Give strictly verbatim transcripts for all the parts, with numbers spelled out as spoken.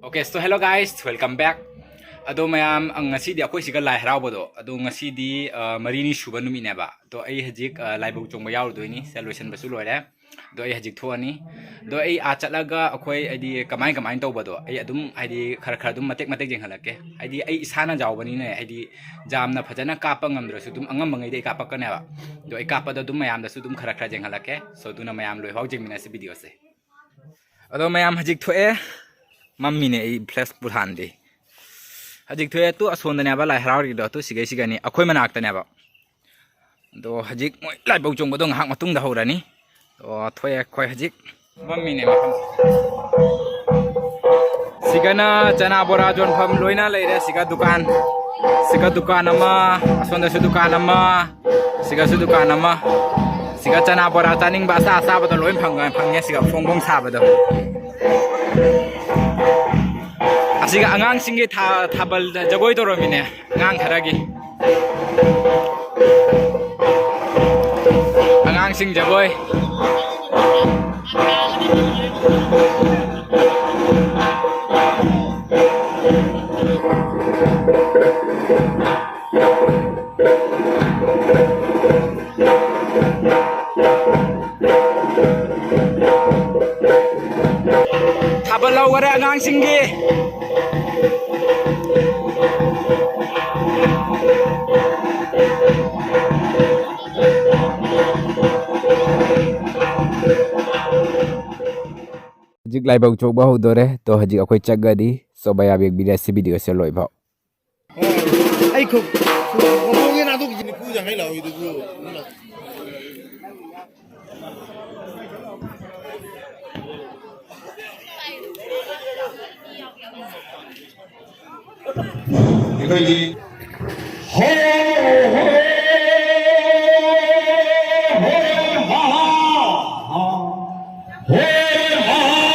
Okay, so hello guys, welcome back. ꯑꯗꯣ ꯃꯌꯥꯝ, ꯑ, ꯉꯁꯤꯗꯤ ꯑꯩꯈꯣꯏ ꯁꯤꯒ ꯂꯥꯏ ꯍꯔꯥꯎꯕꯗꯣ, ꯑꯗꯣ ꯉꯁꯤꯗꯤ, ꯑ, ꯃꯔꯤꯅꯤ ꯁꯨꯕ ꯅꯨꯃꯤꯠꯅꯦꯕ꯫ ꯑꯗꯣ ꯑꯩ ꯍꯧꯖꯤꯛ, ꯑ, ꯂꯥꯏꯕꯧ ꯆꯣꯡꯕ ꯌꯥꯎꯔꯨꯗꯣꯏꯅꯤ, ꯁꯤꯗ ꯂꯣꯏꯁꯤꯟꯕꯁꯨ ꯂꯣꯏꯔꯦ꯫ ꯑꯗꯣ ꯑꯩ ꯍꯧꯖꯤꯛ ꯊꯣꯛꯑꯅꯤ꯫ ꯑꯗꯣ ꯑꯩ ꯑꯥ ꯆꯠꯂꯒ ꯑꯩꯈꯣꯏ ꯍꯥꯏꯗꯤ ꯀꯃꯥꯏ ꯀꯃꯥꯏꯅ ꯇꯧꯕꯗꯣ ꯑꯩ ꯑꯗꯨꯝ ꯍꯥꯏꯗꯤ ꯈꯔ ꯈꯔ ꯑꯗꯨꯝ ꯃꯇꯦꯛ ꯃꯇꯦꯛ ꯌꯦꯡꯍꯜꯂꯛꯀꯦ꯫ ꯍꯥꯏꯗꯤ ꯑꯩ ꯏꯁꯥꯅ ꯌꯥꯎꯕꯅꯤꯅ ꯍꯥꯏꯗꯤ ꯌꯥꯝꯅ ꯐꯖꯅ ꯀꯥꯞꯄ ꯉꯝꯗ꯭ꯔꯁꯨ ꯑꯗꯨꯝ ꯑꯉꯝꯕꯉꯩꯗꯤ ꯑꯩ ꯀꯥꯞꯄꯛꯀꯅꯦꯕ꯫ ꯑꯗꯣ ꯑꯩ ꯀꯥꯞꯄꯗ ꯑꯗꯨꯝ ꯃꯌꯥꯝꯗꯁꯨ ꯑꯗꯨꯝ ꯈꯔ ꯈꯔ ꯌꯦꯡꯍꯜꯂꯛꯀꯦ꯫ So ꯑꯗꯨꯅ ꯃꯌꯥꯝ ꯂꯣꯏꯐꯥꯎ ꯌꯦꯡꯃꯤꯟꯅꯁꯤ ꯚꯤꯗꯤꯑꯣꯁꯦ꯫ ꯑꯗꯣ ꯃꯌꯥꯝ ꯍꯧꯖꯤꯛ ꯊꯣꯛꯑꯦ꯫ ꯃꯝꯃꯤꯅꯦ, ꯑꯩ ꯐ꯭ꯂꯦꯁ ꯄꯨꯊꯥꯟꯗꯦ꯫ ꯍꯧꯖꯤꯛ ꯊꯣꯛꯑꯦ꯫ ꯇꯨ ꯑꯁꯣꯝꯗꯅꯦꯕ ꯂꯥꯏ ꯍꯔꯥꯎꯔꯤꯗꯣ, ꯇꯨ ꯁꯤꯒꯩ ꯁꯤꯒꯅꯤ, ꯑꯩꯈꯣꯏ ꯃꯅꯥꯛꯇꯅꯦꯕ꯫ ꯑꯗꯣ ꯍꯧꯖꯤꯛ ꯃꯣꯏ ꯂꯥꯏꯕꯧ ꯆꯣꯡꯕꯗꯣ ꯉꯥꯏꯍꯥꯛ ꯃꯇꯨꯡꯗ ꯍꯧꯔꯅꯤ꯫ ꯑꯗꯣ ꯊꯣꯛꯑꯦ ꯑꯩꯈꯣꯏ ꯍꯧꯖꯤꯛ꯫ ꯃꯝꯃꯤꯅꯦ ꯃꯐꯝ꯫ ꯁꯤꯒꯅ ꯆꯅꯥ ꯕꯣꯔꯥ ꯌꯣꯟꯐꯝ ꯂꯣꯏꯅ ꯂꯩꯔꯦ꯫ ꯁꯤꯒ ꯗꯨꯀꯥꯟ, ꯁꯤꯒ ꯗꯨꯀꯥꯟ ꯑꯃ, ꯑꯁꯣꯝꯗꯁꯨ ꯗꯨꯀꯥꯟ ꯑꯃ, ꯁꯤꯒꯁꯨ ꯗꯨꯀꯥꯟ ꯑꯃ꯫ ꯁꯤꯒ ꯆꯅꯥ ꯕꯣꯔꯥ ꯆꯥꯅꯤꯡꯕ ꯑꯆꯥ ꯑꯆꯥꯕꯗꯣ ꯂꯣꯏ ꯐꯪꯉ-, ꯐꯪꯉꯦ꯫ ꯁꯤꯒ ꯐꯣꯡ ꯐꯣꯡ ꯁꯥꯕꯗꯣ꯫ ꯑꯁꯤꯒ ꯑꯉꯥꯡꯁꯤꯡꯒꯤ ꯊꯥ-, ꯊꯥꯕꯜꯗ ꯖꯒꯣꯏ ꯇꯧꯔꯝꯃꯤꯅꯦ꯫ ꯑꯉꯥꯡ ꯈꯔꯒꯤ꯫ ꯑꯉꯥꯡꯁꯤꯡ ꯖꯒꯣꯏ꯫ ꯊꯥꯕꯜ ꯍꯧꯈꯔꯦ ꯑꯉꯥꯡꯁꯤꯡꯒꯤ꯫ ꯍꯧꯖꯤꯛ ꯂꯥꯏꯕꯛ ꯆꯣꯛꯄ ꯍꯧꯗꯣꯔꯦ꯫ ꯇꯣ ꯍꯧꯖꯤꯛ ꯑꯩꯈꯣꯏ ꯆꯠꯀꯅꯤ꯫ ꯁꯣ ꯃꯌꯥꯝ ꯌꯦꯡꯕꯤꯔꯁꯤ ꯚꯤꯗꯤꯑꯣꯁꯦ ꯂꯣꯏꯐꯥꯎ꯫ ꯑꯩ ꯈꯨ-, ꯈꯨ-, ꯈꯨ-, ꯈꯨ-, ꯅꯤꯐꯨ ꯌꯥꯡꯈꯩ ꯂꯥꯛꯑꯣ ꯑꯗꯨꯕꯨ꯫ ꯑꯩꯈꯣꯏꯒꯤ ꯍꯣ, ꯍꯣ, ꯍꯣ, ꯍꯥ, ꯍꯥ, ꯍꯣ, ꯍꯥ, ꯍꯥ꯫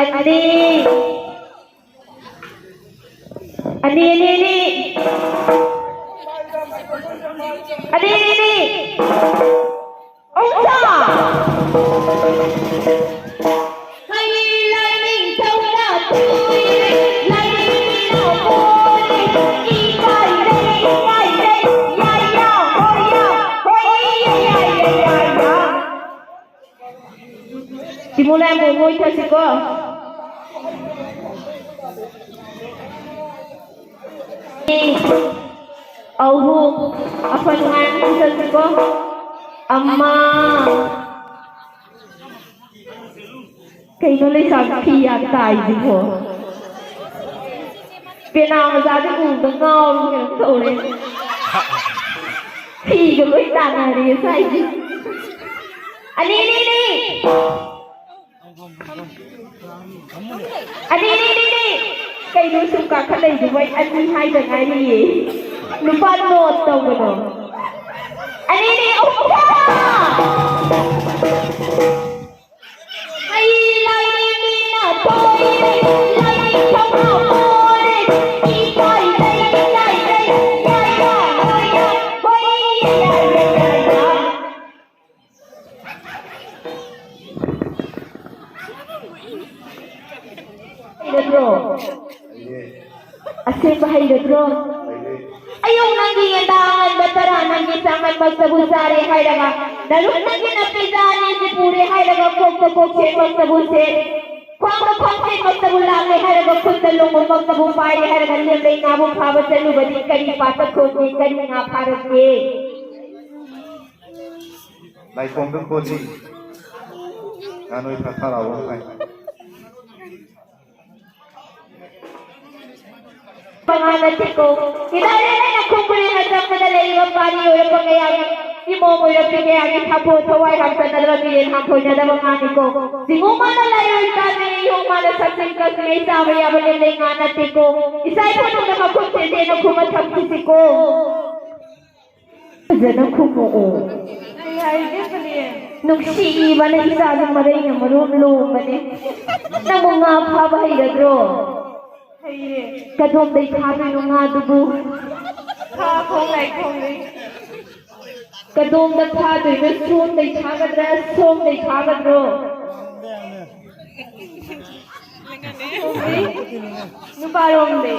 ꯑꯅꯤ꯫ ꯑꯅꯤ, ꯑꯅꯤ, ꯑꯅꯤ꯫ ꯑꯅꯤ, ꯑꯅꯤ, ꯑꯅꯤ꯫ ꯑꯍꯨꯝ ꯁꯥ꯫ ꯍꯩ ꯂꯥꯏꯅꯤꯡꯊꯧꯅ ꯊꯣꯏꯔꯦ, ꯂꯥꯏꯅꯤꯡꯊꯧꯅ ꯄꯣꯔꯦ, ꯏꯀꯥꯏꯔꯦ, ꯏꯀꯥꯏꯔꯦ, ꯌꯥ, ꯌꯥ, ꯍꯣꯏ, ꯌꯥ, ꯍꯣꯏ, ꯌꯥ, ꯌꯥ, ꯌꯥ, ꯌꯥ, ꯌꯥ꯫ ꯁꯤꯃꯨꯂꯥ ꯃꯣꯃꯣ ꯏꯊꯛꯁꯤꯀꯣ꯫ ꯑꯍꯨꯝ꯫ ꯑꯐ ꯅꯨꯡꯉꯥꯏ ꯑꯃ ꯄꯨꯖꯁꯤꯀꯣ꯫ ꯑꯃ꯫ ꯀꯩꯅꯣ ꯂꯩꯁꯥꯕꯤ ꯐꯤ ꯌꯥꯝ ꯇꯥꯏꯁꯤꯕꯣ? ꯄꯦꯅꯥ ꯃꯆꯥꯁꯦ ꯎꯕꯗ ꯉꯥꯎꯔꯕ ꯀꯩꯅꯣꯝ ꯇꯧꯔꯦ꯫ ꯐꯤꯒ ꯂꯣꯏ ꯇꯥꯟꯅꯔꯦ ꯉꯁꯥꯏꯗꯤ꯫ ꯑꯅꯤ, ꯑꯅꯤ, ꯑꯅꯤ꯫ ꯑꯅꯤ, ꯑꯅꯤ, ꯑꯅꯤ, ꯑꯅꯤ꯫ ꯀꯩꯅꯣ ꯁꯨꯝ ꯀꯥꯈꯠꯂꯛꯏꯗꯨꯕꯣ? ꯑꯩ ꯑꯅꯤ ꯍꯥꯏꯗ ꯉꯥꯏꯔꯤꯌꯦ꯫ ꯅꯨꯄꯥ ꯅꯣꯠ ꯇꯧꯒꯅꯣ꯫ ꯑꯅꯤ, ꯑꯅꯤ, ꯑꯍꯨꯝ, ꯁꯥ! ꯑꯩ ꯂꯥꯏꯔꯦꯝꯕꯤꯅ ꯊꯣꯏꯔꯦ, ꯂꯥꯏꯅꯤꯡꯊꯧꯅ ꯄꯣꯔꯦ, ꯏꯀꯥꯏ ꯂꯩ, ꯏꯀꯥꯏ ꯂꯩ, ꯌꯥ, ꯌꯥ, ꯌꯥ, ꯌꯥ, ꯍꯣꯏ, ꯌꯥ, ꯌꯥ, ꯌꯥ, ꯌꯥ, ꯌꯥ꯫ ꯍꯩꯔꯕ꯭ꯔꯣ? ꯑꯁꯦꯡꯕ ꯍꯩꯔꯕ꯭ꯔꯣ? ꯑꯌꯨꯛ ꯅꯪꯒꯤ ꯌꯦꯟꯗꯥ ꯑꯉꯟꯕ ꯇꯔꯥ, ꯅꯪꯒꯤ ꯆꯥꯃꯟꯃꯛꯇꯕꯨ ꯆꯥꯔꯦ ꯍꯥꯏꯔꯒ, ꯅꯔꯨꯛ ꯅꯪꯒꯤ ꯅꯄꯤꯖꯥ ꯑꯅꯤꯁꯤ ꯄꯨꯔꯦ ꯍꯥꯏꯔꯒ, ꯀꯣꯛꯇ ꯀꯣꯛꯁꯦꯠꯃꯛꯇꯕꯨ ꯁꯦꯠ, ꯈ꯭ꯋꯥꯡꯗ ꯈ꯭ꯋꯥꯡꯁꯦꯠꯃꯛꯇꯕꯨ ꯂꯥꯛꯂꯦ ꯍꯥꯏꯔꯒ, ꯈꯨꯠꯇ ꯂꯣꯡꯕꯃꯛꯇꯕꯨ ꯄꯥꯏꯔꯦ ꯍꯥꯏꯔꯒ, ꯂꯦꯝꯂꯩ ꯉꯥꯕꯨ ꯐꯥꯕ ꯆꯠꯂꯨꯕꯗꯤ ꯀꯔꯤ ꯄꯥꯠꯇ ꯈꯣꯠꯂꯤ, ꯀꯔꯤ ꯉꯥ ꯐꯥꯔꯛꯀꯦ? ꯂꯥꯏꯈꯣꯝꯗ ꯈꯣꯠꯂꯤ꯫ ꯉꯥꯅꯣꯏ ꯊꯥ ꯊꯥ ꯂꯥꯎꯕ ꯉꯥꯏ꯫ ꯃꯉꯥ ꯅꯠꯇꯦꯀꯣ꯫ ꯏꯗꯥꯏꯔꯦ ꯂꯩꯅ ꯈꯨꯝꯕꯨꯔꯦꯅ ꯆꯪꯕꯗ ꯂꯩꯔꯤꯕ ꯄꯥꯔꯤ ꯑꯣꯏꯔꯛꯄ ꯀꯌꯥꯒꯤ, ꯏꯃꯣꯝ ꯑꯣꯏꯔꯛꯄꯤ ꯀꯌꯥꯒꯤ ꯊꯥꯡꯐꯣ ꯊꯋꯥꯏ ꯍꯥꯞꯆꯟꯅꯗꯕ ꯃꯤꯔꯦꯟ ꯍꯥꯡꯊꯣꯏꯅꯗꯕ ꯉꯥꯅꯤꯀꯣ꯫ ꯆꯤꯡꯉꯨ ꯃꯥꯅ ꯂꯥꯏꯑꯣꯏ ꯆꯥꯗꯦ, ꯏꯌꯣꯡ ꯃꯥꯅ ꯁꯛꯆꯤꯡ ꯀꯛꯆꯤꯡ ꯆꯥꯕ ꯌꯥꯕ ꯂꯦꯝꯂꯩ ꯉꯥ ꯅꯠꯇꯦꯀꯣ꯫ ꯏꯁꯥ ꯏꯊꯣꯟ ꯊꯣꯟꯅ ꯃꯈꯨꯠ ꯊꯦꯡꯗꯦꯅ ꯈꯨꯝꯃ ꯊꯝꯈꯤꯁꯤꯀꯣ꯫ ꯐꯖꯅ ꯈꯨꯝꯃꯛꯑꯣ꯫ ꯅꯨꯡꯁꯤꯕꯅ ꯏꯆꯥꯗꯨ ꯃꯔꯩꯅ ꯃꯔꯣꯝ ꯂꯣꯝꯕꯅꯦ꯫ ꯅꯪꯕꯨ ꯉꯥ ꯐꯥꯕ ꯍꯩꯔꯗ꯭ꯔꯣ? ꯍꯩꯔꯦ꯫ ꯀꯗꯣꯝꯗꯩ ꯐꯥꯗꯣꯏꯅꯣ ꯉꯥꯗꯨꯕꯨ? ꯈꯥ ꯈꯣꯡ ꯂꯥꯏꯈꯣꯡꯗꯩ꯫ ꯀꯗꯣꯝꯗ ꯐꯥꯗꯣꯏꯅꯣ? ꯁꯣꯝꯗꯩ ꯐꯥꯒꯗ꯭ꯔꯥ, ꯁꯣꯝꯗꯩ ꯐꯥꯒꯗ꯭ꯔꯣ? ꯅꯨꯄꯥꯔꯣꯝꯗꯩ꯫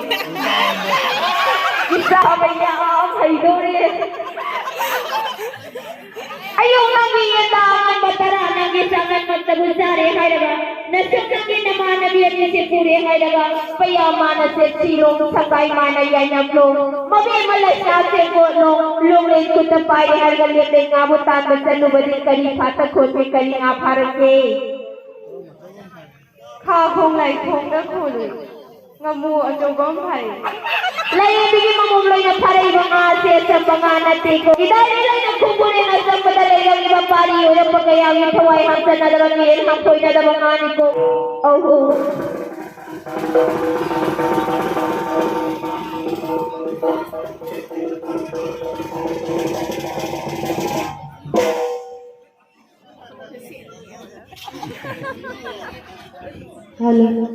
ꯏꯆꯥ ꯃꯌꯥꯝ ꯍꯩꯗꯧꯔꯦ꯫ ꯑꯌꯨꯛ ꯅꯪꯒꯤ ꯌꯦꯟꯗꯥ ꯑꯉꯟꯕ ꯇꯔꯥ ꯅꯪꯒꯤ ꯆꯥꯛ ꯉꯟꯃꯛꯇꯕꯨ ꯆꯥꯔꯦ ꯍꯥꯏꯔꯒ, ꯅꯁꯨꯛ ꯅꯪꯒꯤ ꯅꯃꯥꯟꯅꯕꯤ ꯑꯅꯤꯁꯦ ꯄꯨꯔꯦ ꯍꯥꯏꯔꯒ, ꯄꯩꯌꯥ ꯃꯥꯅ ꯁꯦꯠꯁꯤꯔꯣ, ꯁꯪꯒꯥꯏ ꯃꯥꯅ ꯌꯥꯏꯅꯕ꯭ꯔꯣ, ꯃꯕꯦꯝꯃ ꯂꯩꯁꯥ ꯁꯦꯡꯒꯣꯠꯂꯣ, ꯂꯣꯡꯂꯦꯟ ꯈꯨꯠꯇ ꯄꯥꯏꯔꯦ ꯍꯥꯏꯔꯒ ꯂꯦꯞꯂꯦꯟ ꯉꯥꯕꯨ ꯇꯥꯟꯕ ꯆꯠꯂꯨꯕꯗꯤ ꯀꯔꯤ ꯐꯥꯠꯇ ꯈꯣꯠꯄꯤ ꯀꯔꯤ ꯉꯥ ꯐꯥꯔꯛꯀꯦ? ꯈꯥ ꯈꯣꯡ ꯂꯥꯏꯈꯣꯡꯗ ꯈꯨꯜ ꯉꯥꯃꯨ ꯑꯆꯧꯕ ꯑꯃ ꯐꯥꯏ꯫ ꯂꯥꯏꯔꯦꯝꯕꯤꯒꯤ ꯃꯃꯣꯝ ꯂꯣꯏꯅ ꯐꯥꯔꯛꯏꯕ ꯉꯥꯁꯦ ꯑꯆꯝꯕ ꯉꯥ ꯅꯠꯇꯦꯀꯣ꯫ ꯏꯗꯥꯏꯗꯤ ꯂꯩꯅ ꯈꯨꯝꯕꯨꯔꯦꯡ ꯑꯆꯝꯕꯗ ꯂꯩꯔꯝꯂꯤꯕ ꯄꯥꯔꯤ ꯑꯣꯏꯔꯛꯄ ꯀꯌꯥꯒꯤ ꯊꯋꯥꯏ ꯍꯥꯞꯆꯟꯅꯗꯕ ꯃꯤꯔꯦꯟ ꯍꯥꯞꯊꯣꯏꯅꯗꯕ ꯉꯥꯅꯤꯀꯣ꯫ ꯑꯧ꯫ Hello.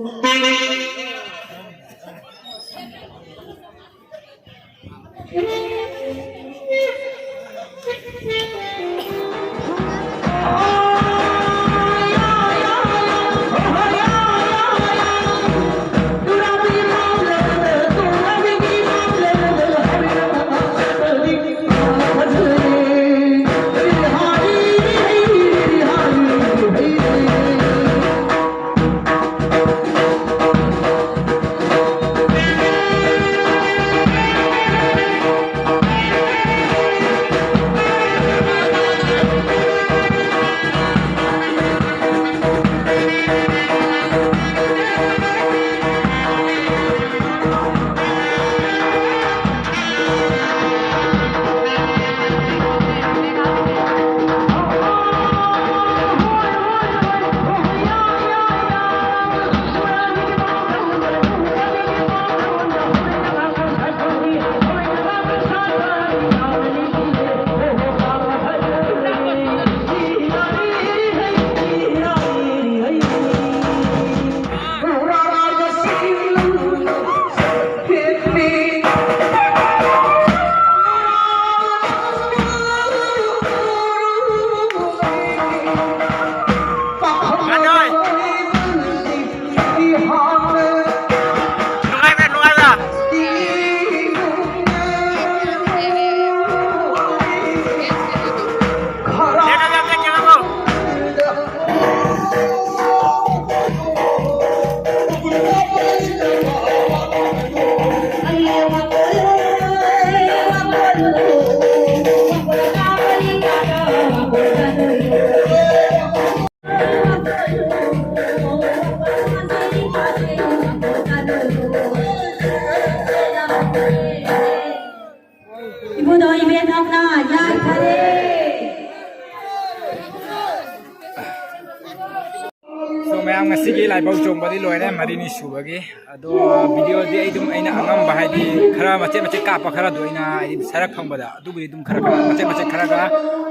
ꯂꯥꯏꯕꯧ ꯆꯣꯡꯕꯗꯤ ꯂꯣꯏꯔꯦ, ꯃꯔꯤꯅꯤ ꯁꯨꯕꯒꯤ꯫ ꯑꯗꯣ ꯚꯤꯗꯤꯑꯣꯗꯤ ꯑꯩ ꯑꯗꯨꯝ ꯑꯩꯅ ꯑꯉꯝꯕ, ꯍꯥꯏꯗꯤ ꯈꯔ ꯃꯆꯦꯠ ꯃꯆꯦꯠ ꯀꯥꯞꯄ ꯈꯔꯗꯣ ꯑꯩꯅ, ꯍꯥꯏꯗꯤ ꯁꯔꯛ ꯐꯪꯕꯗ ꯑꯗꯨꯕꯨꯗꯤ ꯑꯗꯨꯝ ꯈꯔ ꯈꯔ ꯃꯆꯦꯠ ꯃꯆꯦꯠ ꯈꯔꯒ,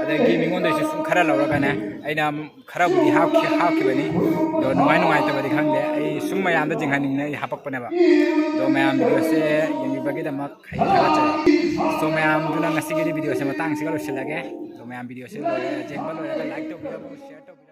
ꯑꯗꯒꯤ ꯃꯤꯉꯣꯟꯗꯩꯁꯨ ꯁꯨꯝ ꯈꯔ ꯂꯧꯔꯒꯅꯦ, ꯑꯩꯅ ꯈꯔꯕꯨꯗꯤ ꯍꯥꯞꯈꯤ ꯍꯥꯞꯈꯤꯕꯅꯤ꯫ ꯑꯗꯣ ꯅꯨꯡꯉꯥꯏ ꯅꯨꯡꯉꯥꯏꯇꯕꯗꯤ ꯈꯪꯗꯦ, ꯑꯩ ꯁꯨꯝ ꯃꯌꯥꯝꯗ ꯆꯤꯡꯍꯟꯅꯤꯡꯅ ꯑꯩ ꯍꯥꯄꯛꯄꯅꯦꯕ꯫ ꯑꯗꯣ ꯃꯌꯥꯝ ꯚꯤꯗꯤꯑꯣꯁꯦ ꯌꯦꯡꯕꯤꯕꯒꯤꯗꯃꯛ ꯑꯩ ꯊꯥꯒꯠꯆꯔꯤ꯫ ꯁꯣ ꯃꯌꯥꯝꯗꯨꯅ ꯉꯁꯤꯒꯤꯗꯤ ꯚꯤꯗꯤꯑꯣꯁꯦ ꯃꯇꯥꯡꯁꯤꯒ ꯂꯣꯏꯁꯤꯜꯂꯒꯦ꯫ ꯑꯗꯣ ꯃꯌꯥꯝ ꯚꯤꯗꯤꯑꯣꯁꯦ ꯂꯣꯏꯔꯦ, ꯌꯦꯡꯕ ꯂꯣꯏꯔꯒ ꯂꯥꯏꯛ ꯇꯧꯕꯤꯔꯝꯃꯨ, ꯁꯤꯌꯔ ꯇꯧꯕꯤꯔꯝꯃꯨ꯫